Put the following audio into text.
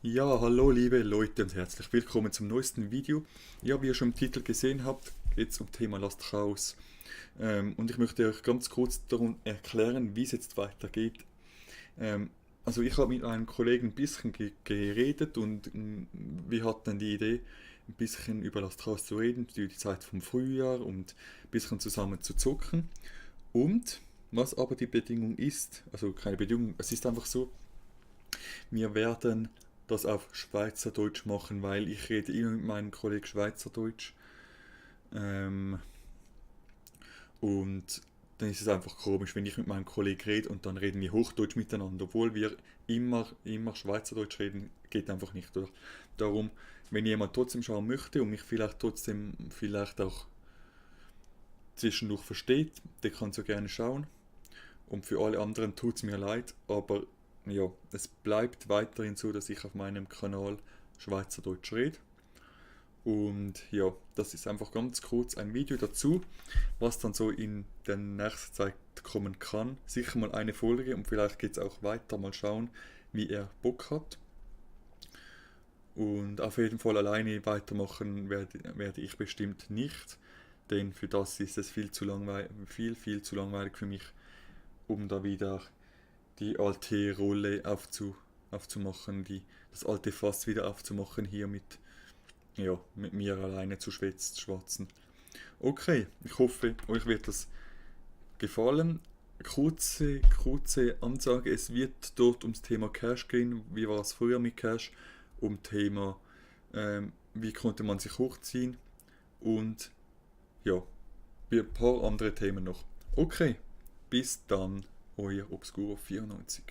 Ja, hallo liebe Leute und herzlich willkommen zum neuesten Video. Ja, wie ihr schon im Titel gesehen habt, geht es um Thema Lasst raus. Und ich möchte euch ganz kurz darum erklären, wie es jetzt weitergeht. Ähm, also ich habe mit einem Kollegen ein bisschen geredet und wir hatten die Idee, ein bisschen über Lasst raus zu reden, über die Zeit vom Frühjahr und ein bisschen zusammen zu zocken. Und was aber die Bedingung ist, also keine Bedingung, es ist einfach so, wir werden das auf Schweizerdeutsch machen, weil ich rede immer mit meinem Kollegen Schweizerdeutsch. Ähm, und dann ist es einfach komisch, wenn ich mit meinem Kollegen rede und dann reden wir Hochdeutsch miteinander. Obwohl wir immer Schweizerdeutsch reden, geht einfach nicht. Oder? Darum, wenn jemand trotzdem schauen möchte und mich vielleicht trotzdem vielleicht auch zwischendurch versteht, der kann so gerne schauen. Und für alle anderen tut es mir leid, aber ja, es bleibt weiterhin so, dass ich auf meinem Kanal Schweizerdeutsch rede. Und ja, das ist einfach ganz kurz ein Video dazu, was dann so in der nächsten Zeit kommen kann. Sicher mal eine Folge und vielleicht geht es auch weiter. Mal schauen, wie er Bock hat. Und auf jeden Fall alleine weitermachen werde ich bestimmt nicht, denn für das ist es viel zu langweilig, viel zu langweilig für mich, um da wieder die alte Rolle aufzumachen, das alte Fass wieder aufzumachen hier mit mir alleine zu schwatzen. Okay, ich hoffe, euch wird das gefallen. Kurze Ansage, es wird dort ums Thema Cash gehen. Wie war es früher mit Cash? Um Thema, wie konnte man sich hochziehen? Und ja, ein paar andere Themen noch. Okay, bis dann, euer Obscuro94.